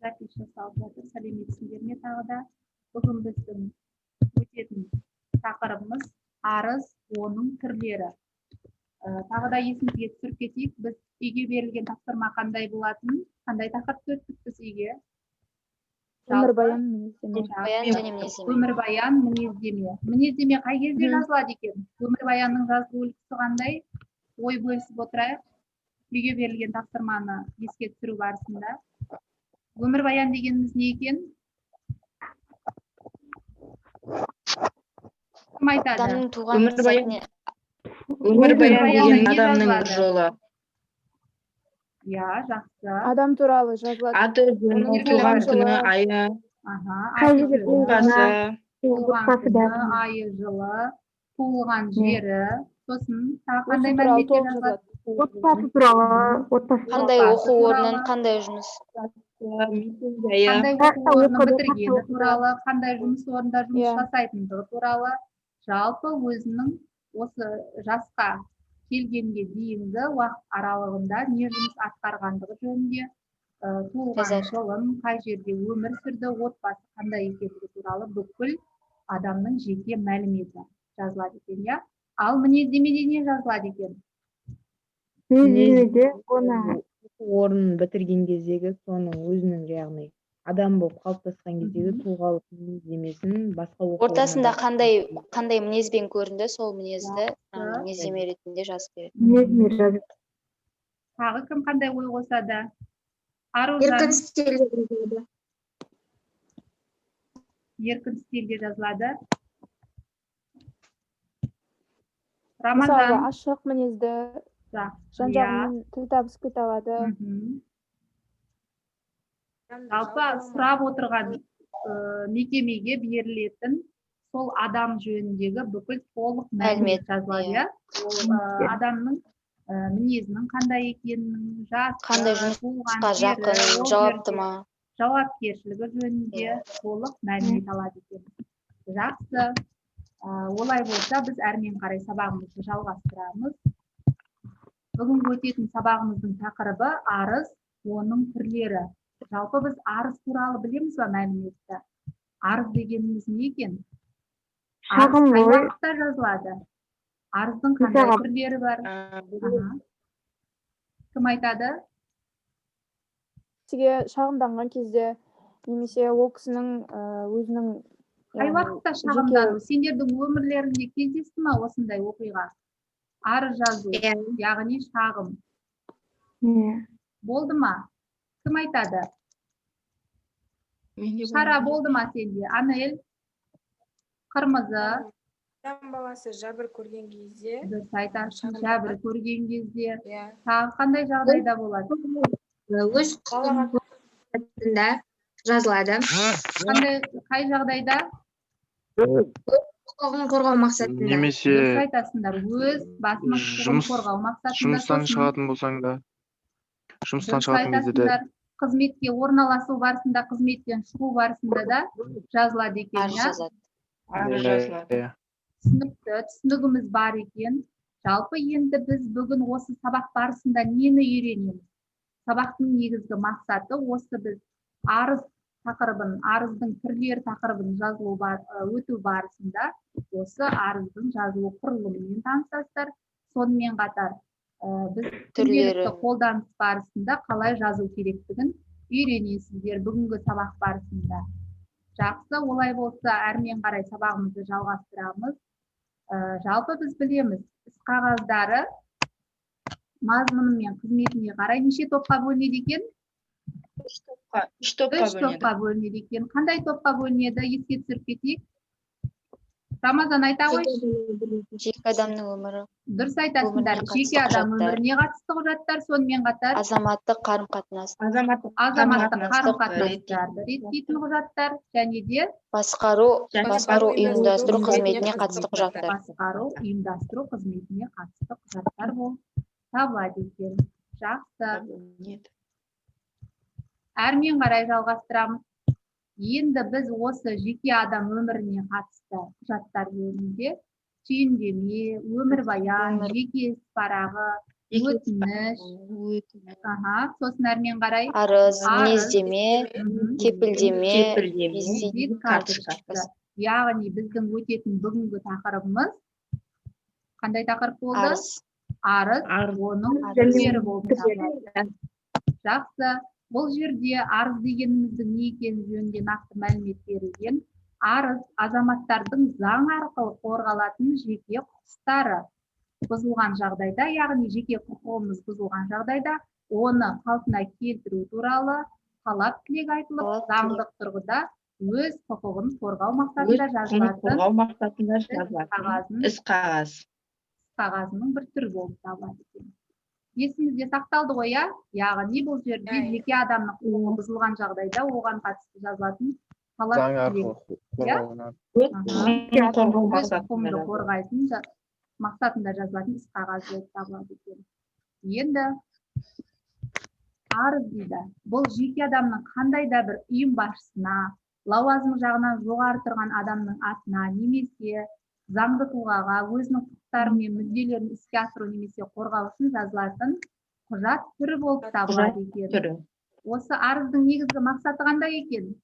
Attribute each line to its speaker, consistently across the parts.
Speaker 1: Запись жасалып жатыр. Сәлеметсіңдер ме тағы да? Бүгін біздің өтетін тақырыбымыз — арыз, оның түрлері. Тағы да есімізге түсіріп кетейік, біз үйге берілген тапсырма қандай болатын, қандай тақырыпты өттік біз үйге?
Speaker 2: Өмірбаян, мінездеме.
Speaker 3: Өмірбаян және мінездеме.
Speaker 1: Өмірбаян, мінездеме. Мінездеме қай кезде жазылады екен? Өмірбаянның жазылу үлгісі қандай? Ой бөлісіп отырайық. Үйге берілген тапсырманы еске түсіру барысында. Өмірбаян дегеніміз не екен? Кім айтады?
Speaker 3: Адамның туған
Speaker 4: Өмірбаян.
Speaker 3: сәтіне.
Speaker 4: Өмірбаян
Speaker 1: Өмірбаян
Speaker 4: деген
Speaker 1: не
Speaker 4: адамның
Speaker 1: жазылады?
Speaker 4: жолы.
Speaker 1: Иә, жақсы.
Speaker 2: Адам туралы жазылады.
Speaker 4: Аты жөні,
Speaker 2: Оның
Speaker 4: туған
Speaker 2: туған
Speaker 4: күні,
Speaker 2: жылы.
Speaker 4: айы,
Speaker 1: Аха, аты жөні,
Speaker 4: отбасы,
Speaker 1: туылған
Speaker 5: Отбасы
Speaker 1: күні,
Speaker 5: бәрі.
Speaker 1: айы, жылы, туылған жері, сосын тағы қандай
Speaker 2: Өзі туралы
Speaker 1: мәліметтер
Speaker 2: толық
Speaker 1: жазылады?
Speaker 2: жазылады.
Speaker 5: Отбасы туралы, отбасы.
Speaker 3: Қандай
Speaker 1: Отбасы
Speaker 3: оқу орнын,
Speaker 1: туралы.
Speaker 3: қандай жұмыс.
Speaker 4: мекен-жайы,
Speaker 1: Қандай
Speaker 5: Қай
Speaker 1: оқу орнын
Speaker 5: оқыды,
Speaker 1: бітіргені
Speaker 5: қай
Speaker 1: туралы, қандай жұмыс орнында жұмыс жасайтындығы туралы, жалпы өзінің осы жасқа келгенге дейінгі уақыт аралығында не жұмыс атқарғандығы жөнінде, туылған
Speaker 3: Жазады.
Speaker 1: жылын, қай жерде өмір сүрді, отбасы қандай екендігі туралы бүкіл адамның жеке мәліметі жазылады екен, иә. Ал мінездемеде не жазылады екен?
Speaker 5: Мінездемеде оны
Speaker 6: Оқу орнын бітірген кездегі, соның өзінің, яғни адам болып қалыптасқан кездегі тұлғалық мінездемесін басқа оқу
Speaker 3: Ортасында
Speaker 6: орнына
Speaker 3: қандай мінезбен көрінді, сол мінезді мінездеме ретінде жазып береді.
Speaker 5: Мінезіне жазып.
Speaker 1: Тағы кім қандай ой қосады? Аружан.
Speaker 7: Еркін стильде жазылады.
Speaker 1: Еркін стильде жазылады.
Speaker 2: Мысалы,
Speaker 1: Рамазан.
Speaker 2: ашық мінезді,
Speaker 1: Жақсы.
Speaker 2: жан жағымен тіл табысып кете алады.
Speaker 1: Жалпы сұрап отырған мекемеге берілетін сол адам жөніндегі бүкіл толық мәлімет
Speaker 3: Мәлімет,
Speaker 1: жазылады,
Speaker 3: иә.
Speaker 1: иә. Ол адамның мінезінің қандай екенін, жасы,
Speaker 3: Қандай жұмысқа
Speaker 1: туылған жері,
Speaker 3: жақын,
Speaker 1: ол
Speaker 3: жауапты
Speaker 1: жерде
Speaker 3: ма?
Speaker 1: жауапкершілігі жөнінде толық мәлімет алады екен. Жақсы. Олай болса, біз әрмен қарай сабағымызды жалғастырамыз. Бүгінгі өтетін сабағымыздың тақырыбы — арыз, оның түрлері. Жалпы біз арыз туралы білеміз ба мәліметті? Арыз дегеніміз не екен? Арыз
Speaker 5: Шағым
Speaker 1: қай
Speaker 5: ғой.
Speaker 1: уақытта жазылады? Арыздың қандай
Speaker 5: Мысалға-
Speaker 1: түрлері бар? Аха. Кім айтады?
Speaker 2: Кісіге шағымданған кезде немесе ол кісінің өзінің
Speaker 1: Қай
Speaker 2: яғни
Speaker 1: уақытта
Speaker 2: жеке
Speaker 1: шағымдану? Сендердің өмірлеріңде кездесті ма осындай оқиға? Арыз жазу,
Speaker 7: Иә.
Speaker 1: яғни шағым.
Speaker 5: Иә.
Speaker 1: Болды ма? Кім айтады?
Speaker 4: Менде
Speaker 1: Шара, болды ма сенде? Анель? Қырмызы.
Speaker 8: Адам баласы жәбір көрген кезде.
Speaker 1: Дұрыс айтасың,
Speaker 8: Шағым.
Speaker 1: Жәбір көрген кезде.
Speaker 8: Иә.
Speaker 1: Тағы қандай жағдайда болады?
Speaker 7: Өз
Speaker 8: Балаға
Speaker 7: құқығында жазылады.
Speaker 1: Қандай, қай жағдайда?
Speaker 7: Құқығын қорғау мақсатында.
Speaker 9: Немесе
Speaker 1: Дұрыс айтасыңдар. Өз басының құқығын қорғау мақсатында.
Speaker 9: жұмыстан
Speaker 1: Сосын
Speaker 9: шығатын болсаң да, жұмыстан
Speaker 1: дұрыс
Speaker 9: шығатын кезде де.
Speaker 1: айтасыңдар. Қызметке орналасу барысында, қызметтен шығу барысында да жазылады екен,
Speaker 3: Арыз
Speaker 1: иә?
Speaker 3: жазады.
Speaker 4: Арыз жазылады.
Speaker 9: Иә.
Speaker 1: Түсінікті, түсінігіміз бар екен. Жалпы енді біз бүгін осы сабақ барысында нені үйренеміз? Сабақтың негізгі мақсаты осы: біз арыз тақырыбын, арыздың түрлері тақырыбын жазылу бар, өту барысында осы арыздың жазылу құрылымымен танысасыздар. Сонымен қатар біз
Speaker 3: Түрлері.
Speaker 1: күнделікті қолданыс барысында қалай жазу керектігін үйренесіздер бүгінгі сабақ барысында. Жақсы, олай болса, әрмен қарай сабағымызды жалғастырамыз. Жалпы біз білеміз, іс қағаздары мазмұны мен қызметіне қарай неше топқа бөлінеді екен?
Speaker 4: Үш топқа, үш топқа
Speaker 1: Үш
Speaker 4: бөлінеді.
Speaker 1: топқа бөлінеді екен. Қандай топқа бөлінеді? Еске түсіріп кетейік. Рамазан, айта қойшы.
Speaker 3: Жеке адамның өмірі.
Speaker 1: Дұрыс айтасыңдар.
Speaker 3: Өміріне
Speaker 1: Жеке
Speaker 3: қатысты
Speaker 1: адам
Speaker 3: құжаттар.
Speaker 1: өміріне қатысты құжаттар, сонымен қатар
Speaker 3: Азаматтық қарым-қатынас.
Speaker 4: Азаматтық
Speaker 1: азаматтық
Speaker 4: қарым-қатынасты
Speaker 1: қарым-қатынастарды реттейтін құжаттар және де
Speaker 3: Басқару,
Speaker 4: Және
Speaker 3: басқару
Speaker 8: басқару
Speaker 3: ұйымдастыру
Speaker 8: ұйымдастыру
Speaker 3: қызметіне
Speaker 8: қызметіне
Speaker 3: қатысты
Speaker 8: қатысты
Speaker 3: құжаттар.
Speaker 1: Басқару, ұйымдастыру қызметіне қатысты құжаттар болып табылады екен. Жақсы.
Speaker 4: Бөлінеді.
Speaker 1: Әрмен қарай жалғастырамыз. Енді біз осы жеке адам өміріне қатысты құжаттар бөлімінде түйіндеме, өмірбаян, жеке іс парағы, Өтініш.
Speaker 4: Өтініш.
Speaker 1: Аха, сосын әрмен қарай
Speaker 3: Арыз,
Speaker 1: Арыз.
Speaker 3: мінездеме, кепілдеме,
Speaker 4: Кепілдеме,
Speaker 3: визит
Speaker 1: визит карточкасы. Яғни біздің өтетін бүгінгі тақырыбымыз қандай тақырып болды?
Speaker 3: Арыз.
Speaker 1: Арыз,
Speaker 6: Арыз.
Speaker 1: оның
Speaker 5: Және
Speaker 1: түрлері болып
Speaker 5: түрлері.
Speaker 1: табылады. Жақсы. Бұл жерде арыз дегеніміздің не екені жөнінде нақты мәлімет берілген. Арыз азаматтардың заң арқылы қорғалатын жеке құқықтары бұзылған жағдайда, яғни жеке құқығымыз бұзылған жағдайда, оны қалпына келтіру туралы талап тілек айтылып,
Speaker 3: Талап тілек.
Speaker 1: заңдық тұрғыда өз құқығын қорғау
Speaker 4: Өз
Speaker 1: мақсатында
Speaker 4: құқығын
Speaker 1: жазылатын
Speaker 4: қорғау мақсатында жазылатын
Speaker 1: қағазын
Speaker 4: іс қағаз.
Speaker 1: қағазының бір түрі болып табылады екен. Есімізде сақталды ғой, иә? Яғни бұл жерде
Speaker 8: Иә.
Speaker 1: жеке адамның құқығы бұзылған жағдайда оған қатысты жазылатын талап
Speaker 9: Заң
Speaker 1: тілек.
Speaker 9: арқылы қорғалынады.
Speaker 4: Өз
Speaker 1: Аха.
Speaker 4: құқығын қорғау
Speaker 1: Өз
Speaker 4: мақсатында
Speaker 1: құқығыңды
Speaker 4: жазылатын.
Speaker 1: қорғайтын мақсатында жазылатын іс қағаз болып табылады екен. Енді арыз дейді. Бұл жеке адамның қандай да бір ұйым басшысына, лауазым жағынан жоғары тұрған адамның атына немесе заңды тұлғаға өзінің құқықтары мен мүдделерін іске асыру немесе қорғау үшін жазылатын құжат түрі болып табылады екен.
Speaker 4: Түрі.
Speaker 1: Осы арыздың негізгі мақсаты қандай екен?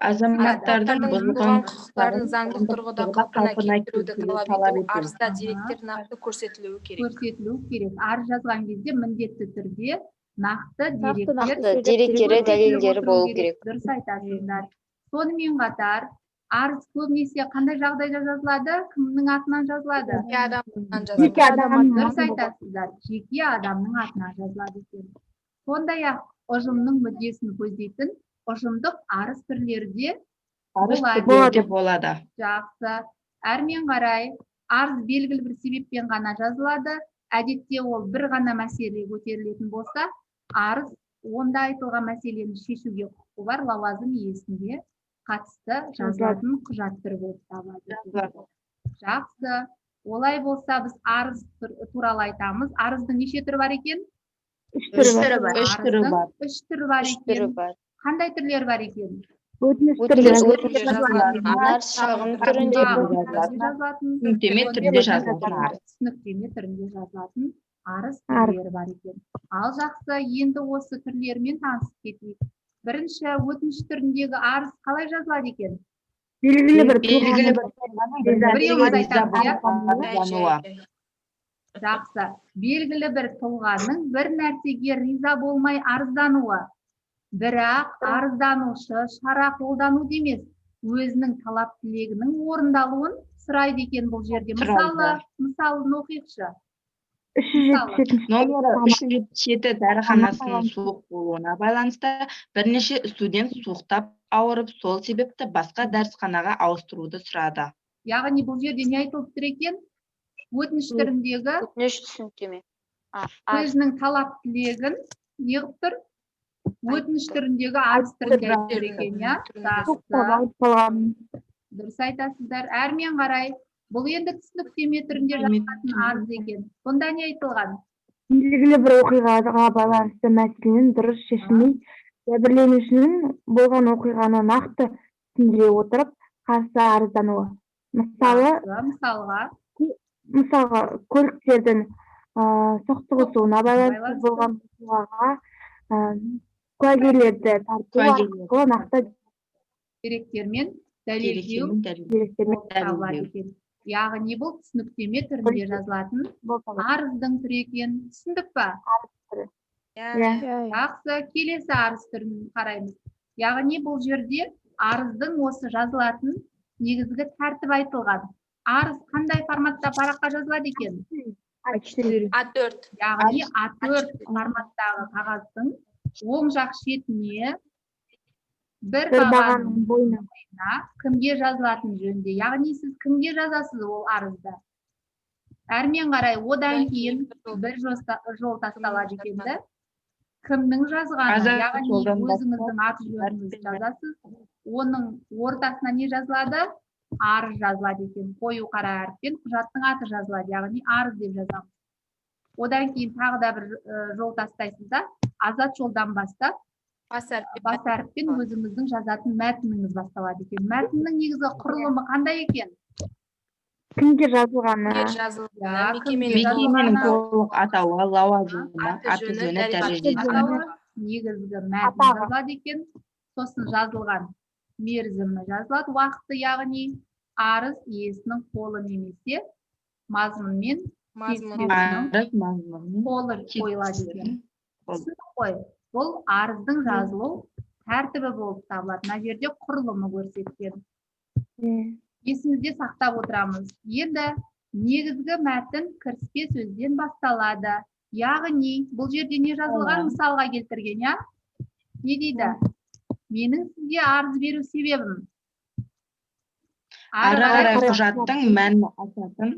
Speaker 4: Азаматтардың
Speaker 8: Азаматтардың
Speaker 4: бұзылған
Speaker 8: бұзылған құқықтарын заңдық тұрғыда қалпына келтіруді талап ету. Арызда
Speaker 1: Аха.
Speaker 8: деректер нақты көрсетілуі керек.
Speaker 1: Көрсетілуі керек. Арыз жазған кезде міндетті түрде нақты
Speaker 2: Нақты,
Speaker 1: деректер
Speaker 2: нақты
Speaker 3: Нақты деректері,
Speaker 1: көрсетіліп
Speaker 3: дәлелдері
Speaker 1: отыру
Speaker 3: болу керек.
Speaker 1: Дұрыс айтасыңдар. Сонымен қатар арыз көбінесе қандай жағдайда жазылады? Кімнің атынан жазылады?
Speaker 8: Жеке адамнан
Speaker 5: Жеке
Speaker 8: жазылады.
Speaker 5: адамның
Speaker 1: Дұрыс
Speaker 5: атынан.
Speaker 1: айтасыздар. Жеке адамның атынан жазылады екен. Сондай-ақ ұжымның мүддесін көздейтін ұжымдық арыз түрлері де
Speaker 4: Арыз
Speaker 1: болады.
Speaker 4: түрлері де болады.
Speaker 1: Жақсы. Әрмен қарай арыз белгілі бір себеппен ғана жазылады. Әдетте ол бір ғана мәселе көтерілетін болса, арыз онда айтылған мәселені шешуге құқығы бар лауазым иесіне қатысты жазылатын құжат түрі болып табылады.
Speaker 4: Жазылады.
Speaker 1: Жақсы. Олай болса, біз арыз туралы айтамыз. Арыздың неше түрі бар екен?
Speaker 5: Үш түрі бар.
Speaker 4: Үш түрі
Speaker 1: Арыздың
Speaker 4: бар.
Speaker 1: үш түрі бар
Speaker 3: Үш түрі
Speaker 1: екен.
Speaker 3: бар.
Speaker 1: Қандай түрлері бар екен?
Speaker 5: Өтініш
Speaker 3: Өтініш,
Speaker 5: түрі.
Speaker 3: өтініш
Speaker 8: Жазылатын
Speaker 3: арыз, шағым түрінде.
Speaker 1: Шағым
Speaker 4: жазылатын,
Speaker 1: түрінде жазылатын,
Speaker 4: түсініктеме түрінде жазылатын арыз.
Speaker 1: Түсініктеме түрінде жазылатын арыз
Speaker 5: Арыз.
Speaker 1: түрлері бар екен. Ал жақсы, енді осы түрлерімен танысып кетейік. Бірінші, өтініш түріндегі арыз қалай жазылады екен?
Speaker 5: Белгілі бір
Speaker 4: Белгілі
Speaker 5: тұлғаның
Speaker 4: бір тұлғаның бір
Speaker 1: Біреуіңіз
Speaker 4: нәрсеге риза
Speaker 1: айтады, иә?
Speaker 4: болып арыздануы.
Speaker 1: Жақсы. Белгілі бір тұлғаның бір нәрсеге риза болмай арыздануы. Бірақ арызданушы шара қолдану емес, өзінің талап тілегінің орындалуын сұрайды екен бұл жерде. Мысалы,
Speaker 4: Сұрайды.
Speaker 1: мысалын оқиықшы.
Speaker 5: 377-ші
Speaker 4: Номері 377 дәріханасының суық болуына байланысты бірнеше студент суықтап ауырып, сол себепті басқа дәрісханаға ауыстыруды сұрады.
Speaker 1: Яғни бұл жерде не айтылып тұр екен? Өтініш түріндегі
Speaker 3: Өтініш, түсініктеме. Арыз.
Speaker 1: өзінің талап тілегін неғып тұр? Өтініш түріндегі арыз түрінде айтып тұр екен, иә?
Speaker 5: суықтап
Speaker 1: Жақсы.
Speaker 5: ауырып қалған.
Speaker 1: Дұрыс айтасыздар. Әрмен қарай бұл енді түсініктеме түрінде жазылатын арыз екен. Бұнда не айтылған?
Speaker 5: Белгілі бір оқиғаға байланысты мәселенің дұрыс шешілмей, жәбірленушінің болған оқиғаны нақты түсіндіре отырып, қарсы арыздануы. Мысалы,
Speaker 1: Жақсы, мысалға
Speaker 5: мысалға көліктердің соқтығысуына байланысты
Speaker 1: Байланысты.
Speaker 5: болған оқиғаға куәгерлерді тарту
Speaker 4: Куәгерлерді
Speaker 5: арқылы нақты
Speaker 1: деректермен дәлелдеу
Speaker 4: Деректермен дәлелдеу.
Speaker 5: деректермен
Speaker 1: болып табылады
Speaker 4: Дәлелдеу.
Speaker 1: екен. Яғни бұл түсініктеме түрінде жазылатын
Speaker 5: болып табылады.
Speaker 1: арыздың түрі екен. Түсіндік па?
Speaker 8: Иә.
Speaker 5: Иә.
Speaker 2: Иә.
Speaker 1: Жақсы, келесі арыз түрін қараймыз. Яғни бұл жерде арыздың осы жазылатын негізгі тәртібі айтылған. Арыз қандай форматта параққа жазылады екен?
Speaker 6: А4.
Speaker 8: А4.
Speaker 1: Яғни А4 форматтағы қағаздың оң жақ шетіне бір
Speaker 5: Бір
Speaker 1: бағанның
Speaker 5: бағанның бойына
Speaker 1: бойына кімге жазылатын жөнінде. Яғни сіз кімге жазасыз ол арызды? Әрмен қарай одан кейін бір жол тасталады екен да. Кімнің жазғаны,
Speaker 4: Азат
Speaker 1: яғни
Speaker 4: жолдан бастап,
Speaker 1: өзіңіздің аты жөніңізді жазасыз. Оның ортасына не жазылады? Арыз жазылады екен. Қою қара әріппен құжаттың аты жазылады, яғни арыз деп жазамыз. Одан кейін тағы да бір жол тастайсыз да, азат жолдан бастап
Speaker 8: Бас әріппен.
Speaker 1: бас әріппен өзіңіздің жазатын мәтініңіз басталады екен. Мәтіннің негізгі құрылымы қандай екен?
Speaker 5: Кімге жазылғаны?
Speaker 8: Кімге жазылғаны,
Speaker 1: Иә, кімге
Speaker 8: мекеменің
Speaker 4: Мекеменің
Speaker 1: жазылғаны.
Speaker 4: толық атауы, лауазымы,
Speaker 8: аты
Speaker 4: аты
Speaker 8: жөні,
Speaker 4: жөні,
Speaker 8: дәрежесі.
Speaker 4: дәрежесі.
Speaker 1: Атауы, негізгі мәтін
Speaker 5: Атағы.
Speaker 1: жазылады екен. Сосын жазылған мерзімі жазылады, уақыты, яғни арыз иесінің қолы немесе мазмұнмен
Speaker 8: Мазмұны.
Speaker 4: Арыз мазмұнымен
Speaker 1: қолы қойылады екен.
Speaker 4: Қол.
Speaker 1: Түсіндік қой? Бұл арыздың жазылу тәртібі болып табылады. Мына жерде құрылымы көрсеткен.
Speaker 5: Иә.
Speaker 1: Есімізде сақтап отырамыз. Енді негізгі мәтін кіріспе сөзден басталады. Яғни бұл жерде не жазылған? Мысалға келтірген, иә? Не дейді? Менің сізге арыз беру себебім.
Speaker 4: Ары қарай
Speaker 5: қарай
Speaker 4: құжаттың мәнін ашатын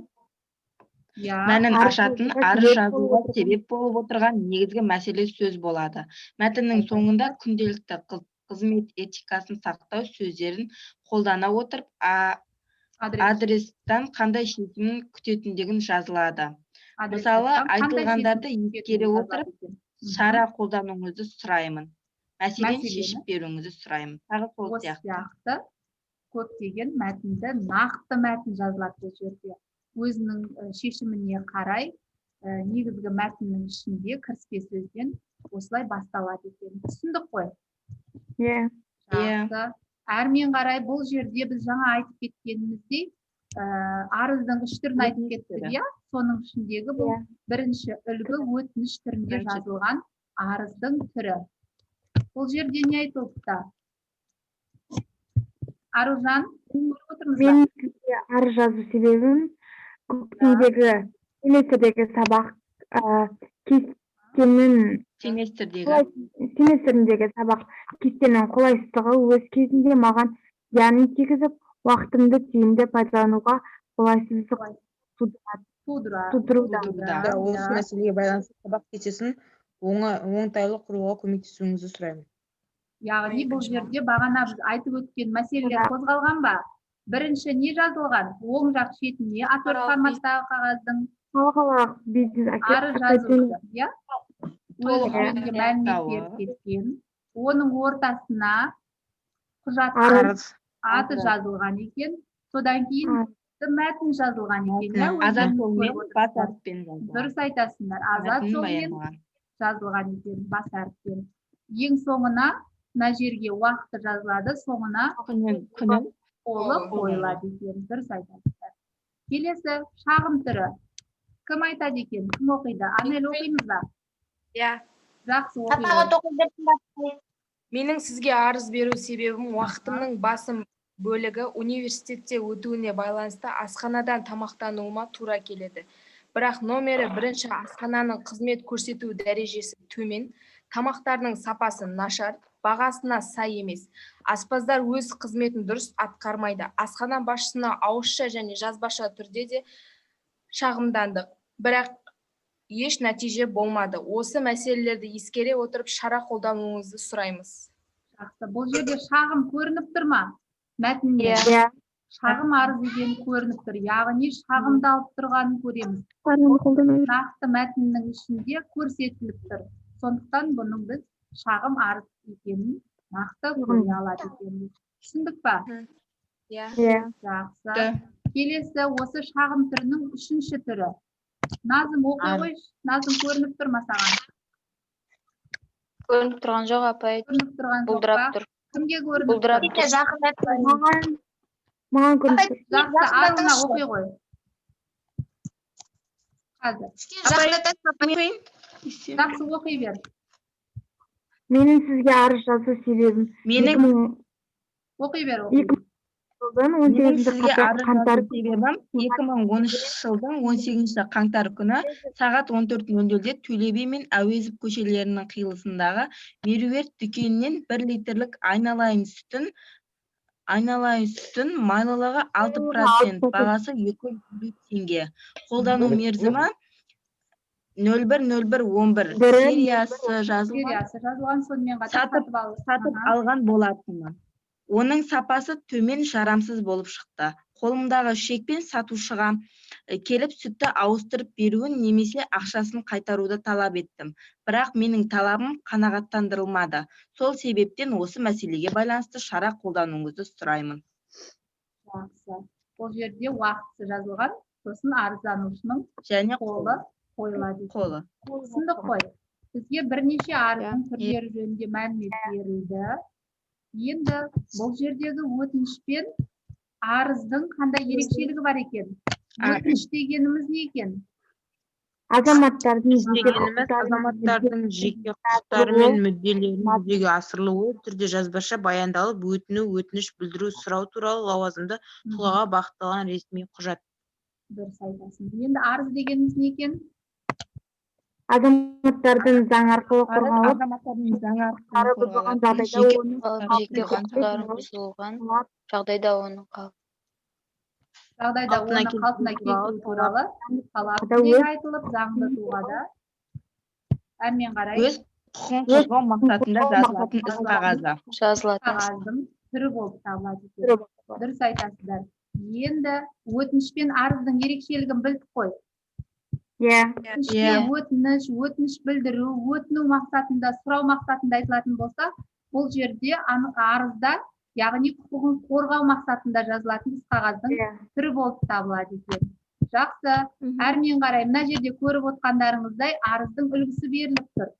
Speaker 1: Иә.
Speaker 4: мәнін
Speaker 5: Арыз
Speaker 4: ашатын
Speaker 5: жазуға
Speaker 4: арыз
Speaker 5: себеп
Speaker 4: жазуға
Speaker 5: болып отырған.
Speaker 4: себеп болып отырған негізгі мәселе сөз болады. Мәтіннің соңында күнделікті қызмет этикасын сақтау сөздерін қолдана отырып,
Speaker 1: Адрес.
Speaker 4: адрестан қандай шешім күтетіндігін жазылады. Мысалы,
Speaker 1: Адресаттан қандай
Speaker 4: айтылғандарды
Speaker 1: шешім
Speaker 4: ескере
Speaker 1: күтетінін
Speaker 4: отырып,
Speaker 1: жазылады екен.
Speaker 4: шара қолдануыңызды сұраймын. Мәселені
Speaker 1: Мәселені.
Speaker 4: шешіп беруіңізді сұраймын. Тағы сол
Speaker 1: Осы
Speaker 4: сияқты.
Speaker 1: сияқты көптеген мәтінді, нақты мәтін жазылады бұл жерде. Өзінің шешіміне қарай негізгі мәтіннің ішінде кіріспе сөзден осылай басталады екен. Түсіндік қой?
Speaker 5: Иә.
Speaker 4: Иә.
Speaker 1: Жақсы. Әрмен қарай бұл жерде біз жаңа айтып кеткеніміздей, арыздың үш түрін айтып
Speaker 4: Өтініш
Speaker 1: кеттік,
Speaker 4: түрі.
Speaker 1: иә? Соның ішіндегі бұл
Speaker 5: Иә.
Speaker 1: бірінші үлгі өтініш түрінде
Speaker 4: Бірінші.
Speaker 1: жазылған арыздың түрі. Бұл жерде не айтылыпты? Аружан, көріп отырмыз ба?
Speaker 5: Менің сізге арыз жазу себебім көктемдегі семестрдегі сабақ кестенің
Speaker 4: Семестрдегі
Speaker 5: семестріндегі сабақ кестенің қолайсыздығы өз кезінде маған зиянын тигізіп, уақытымды тиімді пайдалануға қолайсыздық
Speaker 1: Тудыра.
Speaker 5: тудыруда.
Speaker 4: Тудыруда.
Speaker 6: Да, осы мәселеге байланысты сабақ кестесін оңтайлы құруға көмектесуіңізді сұраймын.
Speaker 1: Яғни бұл
Speaker 8: Екінші.
Speaker 1: жерде бағана біз айтып өткен мәселелер қозғалған ба? Бірінші не жазылған? Оң жақ шетіне А4
Speaker 8: Аралық
Speaker 1: форматтағы қағаздың
Speaker 5: Халықаралық бизнес
Speaker 1: арыз жазылды, иә? Өз
Speaker 8: Толық
Speaker 1: жөнінде мәлімет
Speaker 4: атауы.
Speaker 1: беріп кеткен. Оның ортасына құжат
Speaker 5: Арыз.
Speaker 6: Арыз.
Speaker 1: аты жазылған екен. Содан кейін
Speaker 5: Арыз.
Speaker 1: мәтін жазылған екен, иә?
Speaker 4: Азат
Speaker 1: Өздеріңіз
Speaker 4: жолмен
Speaker 1: көріп
Speaker 4: бас
Speaker 1: отырсыздар.
Speaker 4: әріппен жазылған.
Speaker 1: Дұрыс айтасыңдар. Азат
Speaker 4: Мәтінін
Speaker 1: жолмен
Speaker 4: баяндаған.
Speaker 1: жазылған екен, бас әріппен. Ең соңына мына жерге уақыты жазылады, соңына
Speaker 4: Күнін
Speaker 1: қолы
Speaker 8: Қолы.
Speaker 1: қойылады екен. Дұрыс айтасыздар. Келесі шағым түрі. Кім айтады екен? Кім оқиды? Анель, оқимыз ба?
Speaker 8: Иә.
Speaker 1: Жақсы, оқи ғой.
Speaker 8: Менің сізге арыз беру себебім уақытымның басым бөлігі университетте өтуіне байланысты асханадан тамақтануыма тура келеді. Бірақ номері бірінші асхананың қызмет көрсету дәрежесі төмен, тамақтарының сапасы нашар, бағасына сай емес. Аспаздар өз қызметін дұрыс атқармайды. Асхана басшысына ауызша және жазбаша түрде де шағымдандық, бірақ еш нәтиже болмады. Осы мәселелерді ескере отырып, шара қолдануыңызды сұраймыз.
Speaker 1: Жақсы. Бұл жерде шағым көрініп тұр ма? Мәтінде.
Speaker 5: Иә.
Speaker 1: Шағым арыз деген көрініп тұр. Яғни шағымдалып тұрғанын көреміз.
Speaker 5: Шараны қолдану керек.
Speaker 1: Нақты мәтіннің ішінде көрсетіліп тұр. Сондықтан бұның біз шағым арыз екенін нақты көре алады екенбіз. Түсіндік па?
Speaker 8: Иә.
Speaker 5: Иә.
Speaker 1: Жақсы. Келесі осы шағым түрінің үшінші түрі. Назым, оқи қойшы. Назым, көрініп тұр ма саған?
Speaker 3: Көрініп тұрған жоқ, апай.
Speaker 1: Көрініп тұрған жоқ
Speaker 3: Бұлдырап
Speaker 1: па?
Speaker 3: тұр.
Speaker 1: Кімге көрініп
Speaker 3: Бұлдырап
Speaker 1: тұр?
Speaker 3: тұр.
Speaker 5: Маған көрініп тұр.
Speaker 1: Жақсы, Аруна, оқи ғой. Қазір. Жақсы, оқи бер.
Speaker 5: Менің сізге арыз жазу себебім
Speaker 4: Менің
Speaker 1: Оқи бер, оқи
Speaker 5: екі
Speaker 1: бер.
Speaker 5: жылдың он
Speaker 4: Менің
Speaker 5: сегізінші
Speaker 4: сізге арыз
Speaker 5: қаңтар
Speaker 4: жазу себебім 2013 жылдың 18 қаңтар күні сағат 14:00-де Төле би мен Әуезов көшелерінің қиылысындағы Меруерт дүкенінен 1 литрлік айналайын сүтін майлылығы 6%, бағасы 250 теңге, қолдану мерзімі 01.01.11,
Speaker 5: Бірі,
Speaker 4: сериясы жазылған
Speaker 1: Сериясы жазылған, сонымен қатар сатып алу.
Speaker 4: сатып алған болатынмын. Оның сапасы төмен, жарамсыз болып шықты. Қолымдағы чекпен сатушыға келіп, сүтті ауыстырып беруін немесе ақшасын қайтаруды талап еттім. Бірақ менің талабым қанағаттандырылмады. Сол себептен осы мәселеге байланысты шара қолдануыңызды сұраймын.
Speaker 1: Жақсы. Бұл жерде уақытысы жазылған, сосын арызданушының
Speaker 4: Және
Speaker 1: қолы қойылады екен.
Speaker 4: Қолы.
Speaker 1: Түсіндік қой. Бізге бірнеше арыздың түрлері жөнінде мәлімет берілді. Енді бұл жердегі өтініш пен арыздың қандай ерекшелігі бар екен? Өтініш дегеніміз не екен?
Speaker 5: Азаматтардың жеке
Speaker 10: Дегеніміз
Speaker 5: құқықтары мен
Speaker 10: азаматтардың жеке құқықтары мен мүдделерінің жүзеге асырылуы түрде жазбаша баяндалып, өтіну, өтініш білдіру, сұрау туралы лауазымды тұлғаға бағытталған ресми құжат.
Speaker 1: Дұрыс айтасың. Енді арыз дегеніміз не екен?
Speaker 5: Азаматтардың заң арқылы
Speaker 6: Арыз
Speaker 5: қорғалып,
Speaker 6: азаматтардың заң арқылы
Speaker 5: құқықтары бұзылған
Speaker 6: қорғалатын
Speaker 5: жағдайда
Speaker 6: жеке
Speaker 5: оның
Speaker 3: Жеке құқықтары бұзылған жағдайда оның
Speaker 1: Жағдайда
Speaker 10: Қалпына
Speaker 1: оны
Speaker 10: келтіру
Speaker 1: қалпына
Speaker 10: туралы
Speaker 1: келтіру туралы талап
Speaker 5: Да,
Speaker 1: тілек
Speaker 5: өз-
Speaker 1: айтылып, заңды тұлғада әрмен қарай
Speaker 4: Өз құқығын қорғау мақсатында жазылатын іс қағазы.
Speaker 3: Жазылатын
Speaker 1: қағаздың түрі болып табылады екен.
Speaker 5: Түрі болып табылады.
Speaker 1: Дұрыс айтасыздар. Енді өтініш пен арыздың ерекшелігін білдік қой.
Speaker 5: Иә.
Speaker 1: Өтінішке
Speaker 4: Иә.
Speaker 1: өтініш, өтініш білдіру, өтіну мақсатында, сұрау мақсатында айтылатын болса, бұл жерде арызда, яғни құқығын қорғау мақсатында жазылатын іс қағаздың түрі болып табылады екен. Жақсы. Әрмен қарай мына жерде көріп отқандарыңыздай, арыздың үлгісі беріліп тұр.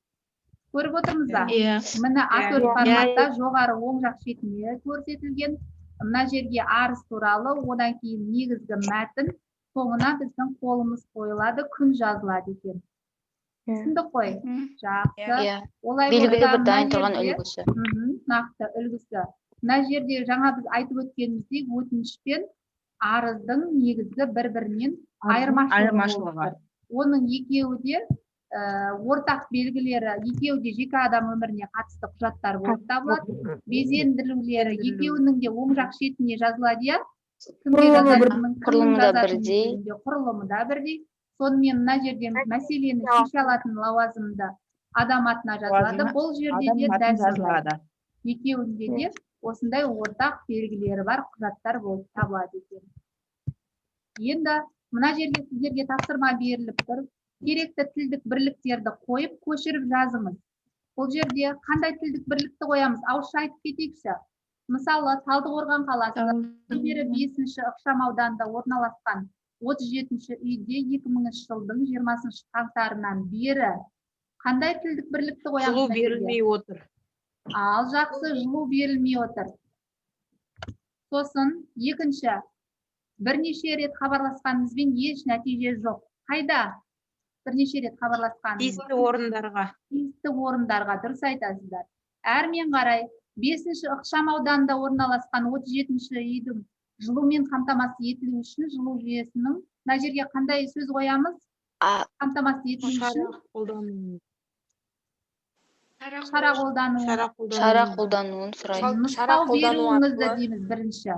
Speaker 1: Көріп отырмыз ба?
Speaker 4: Иә.
Speaker 1: Міне, А4
Speaker 5: Иә.
Speaker 1: форматта жоғары оң жақ шетіне көрсетілген. Мына жерге арыз туралы, одан кейін негізгі мәтін, соңына біздің қолымыз қойылады, күн жазылады екен. Түсіндік қой? Жақсы.
Speaker 3: Иә.
Speaker 1: Олай
Speaker 3: Белгілі
Speaker 1: болса,
Speaker 3: бір
Speaker 1: мына
Speaker 3: дайын тұрған
Speaker 1: жерде
Speaker 3: үлгісі.
Speaker 1: Нақты үлгісі. Мына жерде жаңа біз айтып өткеніміздей, өтініш пен арыздың негізгі бір бірінен айырмашылығы болып
Speaker 4: Айырмашылығы.
Speaker 1: Тұр. Оның екеуі де ортақ белгілері, екеуі де жеке адам өміріне қатысты құжаттар болып табылады. Безендірулері екеуінің де оң жақ шетіне жазылады, иә? Кімге
Speaker 5: Құрылымы бір-
Speaker 1: жазатынын, кімнің
Speaker 3: Құрылымы да
Speaker 1: жазатыны
Speaker 3: бірдей.
Speaker 1: жөнінде құрылымы да бірдей. Сонымен мына жерде мәселені шеше алатын лауазымды адам атына жазылады.
Speaker 4: Лауазымы
Speaker 1: Бұл жерде
Speaker 4: адам
Speaker 1: де
Speaker 4: атына
Speaker 1: дәл сондай.
Speaker 4: жазылады.
Speaker 1: Екеуінде де осындай ортақ белгілері бар құжаттар болып табылады екен. Енді мына жерге сіздерге тапсырма беріліп тұр. Керекті тілдік бірліктерді қойып, көшіріп жазыңыз. Бұл жерде қандай тілдік бірлікті қоямыз? Ауызша айтып кетейікші. Мысалы, Талдықорған қаласы, нөмірі 5 ықшам ауданында орналасқан 37 үйде 2000 жылдың 20 қаңтарынан бері қандай тілдік бірлікті қоямыз
Speaker 10: Жылу
Speaker 1: мына жерге?
Speaker 10: берілмей отыр.
Speaker 1: Ал, жақсы, жылу берілмей отыр. Сосын екінші, бірнеше рет хабарласқанымызбен еш нәтиже жоқ. Қайда? Бірнеше рет хабарласқанымыз.
Speaker 10: Тиісті орындарға.
Speaker 1: Тиісті орындарға, дұрыс айтасыздар. Әрмен қарай бесінші ықшам ауданында орналасқан 37 үйдің жылумен қамтамасыз етілу үшін жылу жүйесінің, мына жерге қандай сөз қоямыз? Қамтамасыз етілу
Speaker 10: Шара
Speaker 1: үшін
Speaker 10: қолдану.
Speaker 1: Шара қолдану.
Speaker 10: Шара қолдану.
Speaker 3: Шара қолдануын сұраймын.
Speaker 8: Шара
Speaker 1: Нұсқау
Speaker 8: қолдану
Speaker 1: беруіңізді
Speaker 8: арқылы.
Speaker 1: дейміз бірінші.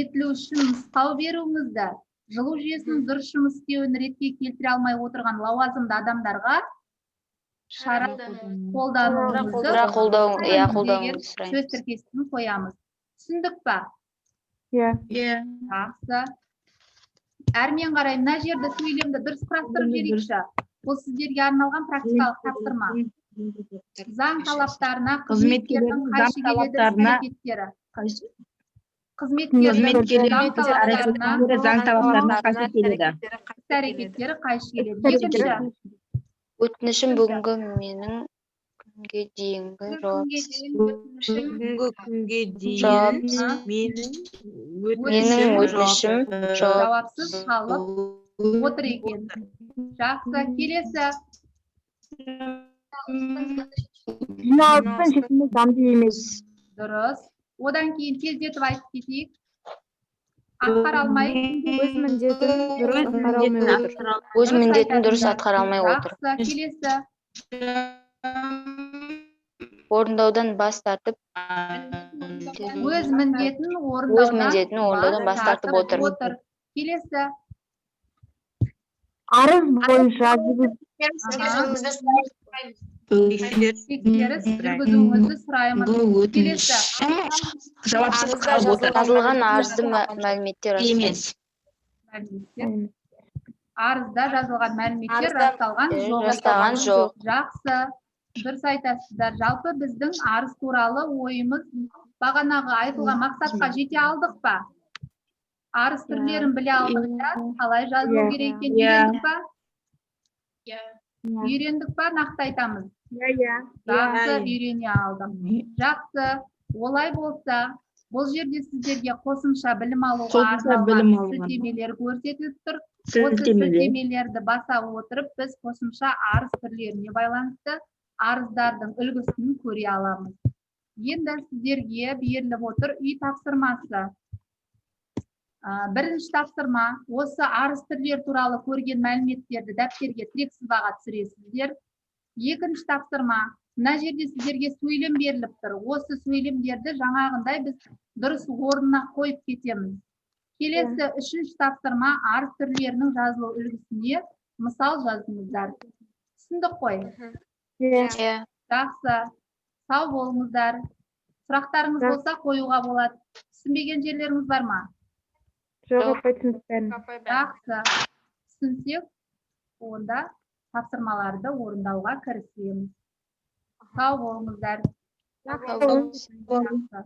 Speaker 1: Етілу үшін нұсқау беруіңізді, жылу жүйесінің дұрыс жұмыс істеуін ретке келтіре алмай отырған лауазымды адамдарға шара қолдануыңызды
Speaker 3: Шара қолдау, иә,
Speaker 1: сұраймыз деген
Speaker 3: қолдануыңызды
Speaker 1: сөз
Speaker 3: сұраймыз.
Speaker 1: тіркесін қоямыз. Түсіндік па?
Speaker 5: Иә.
Speaker 4: Иә.
Speaker 1: Жақсы. Әрмен қарай мына жерді, сөйлемді дұрыс құрастырып жіберейікші. Бұл сіздерге арналған практикалық тапсырма. Заң талаптарына қызметкердің
Speaker 4: Қызметкерлердің заң
Speaker 1: қайшы келеді
Speaker 4: талаптарына
Speaker 1: әрекеттері.
Speaker 4: Қайшы
Speaker 1: Қызметкердің
Speaker 4: Қызметкерлердің
Speaker 1: заң талаптарына
Speaker 4: әрекеттері заң талаптарына қайшы келеді.
Speaker 1: Іс әрекеттері қайшы келеді. Екінші,
Speaker 3: Өтінішім бүгінгі менің күнге дейінгі жауапсыз.
Speaker 10: Бүгінгі күнге дейін
Speaker 3: Жауапсыз.
Speaker 10: менің
Speaker 3: Менің
Speaker 10: өтінішім
Speaker 3: өтінішім жауап
Speaker 1: жауапсыз қалып отыр екен. Жақсы, келесі.
Speaker 5: Жиналыстың шешімі заңды емес.
Speaker 1: Дұрыс. Одан кейін тездетіп айтып кетейік. Атқара алмай.
Speaker 2: Өз міндетін дұрыс
Speaker 10: Өз
Speaker 2: атқара алмай
Speaker 10: міндетін
Speaker 2: отыр.
Speaker 10: атқара
Speaker 3: Өз
Speaker 1: Дұрыс
Speaker 3: міндетін дұрыс
Speaker 1: айтасыздар.
Speaker 3: атқара алмай отыр.
Speaker 1: Жақсы, келесі.
Speaker 3: Орындаудан бас тартып,
Speaker 1: Өз міндетін
Speaker 3: өз
Speaker 1: орындаудан
Speaker 3: міндетін орындаудан бас тартып отыр.
Speaker 1: Келесі.
Speaker 5: Арыз бойынша жүргізу
Speaker 1: Тексеріс жүргізуіңізді сұраймын. Келесі.
Speaker 4: Өтінішім жауапсыз қалып отыр.
Speaker 3: Жазылған арызды мәліметтер растайды.
Speaker 4: Емес.
Speaker 1: Мәліметтер. Арызда жазылған мәліметтер
Speaker 8: Арызда-
Speaker 1: расталған жоқ.
Speaker 3: Расталған жоқ.
Speaker 1: Жақсы. Дұрыс айтасыздар. Жалпы біздің арыз туралы ойымыз бағанағы айтылған мақсатқа жете алдық па? Арыз түрлерін біле алдық, иә? Қалай жазылу
Speaker 5: Иә.
Speaker 1: керек екенін
Speaker 4: Иә.
Speaker 1: үйрендік па?
Speaker 8: Иә.
Speaker 1: Үйрендік па? Нақты айтамыз.
Speaker 5: Иә, иә.
Speaker 1: Жақсы,
Speaker 4: Иә.
Speaker 1: үйрене алдық. Жақсы. Олай болса, бұл жерде сіздерге қосымша білім алуға
Speaker 4: Қосымша білім
Speaker 1: арналған
Speaker 4: алуға.
Speaker 1: сілтемелер көрсетіліп тұр. Осы
Speaker 4: Сілтемелер.
Speaker 1: сілтемелерді баса отырып, біз қосымша арыз түрлеріне байланысты арыздардың үлгісін көре аламыз. Енді сіздерге беріліп отыр үй тапсырмасы. Бірінші тапсырма: осы арыз түрлері туралы көрген мәліметтерді дәптерге тірек сызбаға түсіресіздер. Екінші тапсырма: мына жерде сіздерге сөйлем беріліп тұр. Осы сөйлемдерді жаңағындай біз дұрыс орнына қойып кетеміз. Келесі үшінші тапсырма: арыз түрлерінің жазылу үлгісіне мысал жазыңыздар. Түсіндік қой?
Speaker 5: Иә.
Speaker 3: Иә.
Speaker 1: Жақсы, сау болыңыздар. Сұрақтарыңыз болса, қоюға болады. Түсінбеген жерлеріңіз бар ма?
Speaker 5: Жоқ, апай, түсіндік бәрін.
Speaker 8: Апай, бәрі.
Speaker 1: Жақсы, түсінсек, онда тапсырмаларды орындауға кірісеміз. Сау болыңыздар.
Speaker 3: Сау болыңыз.
Speaker 1: Жақсы.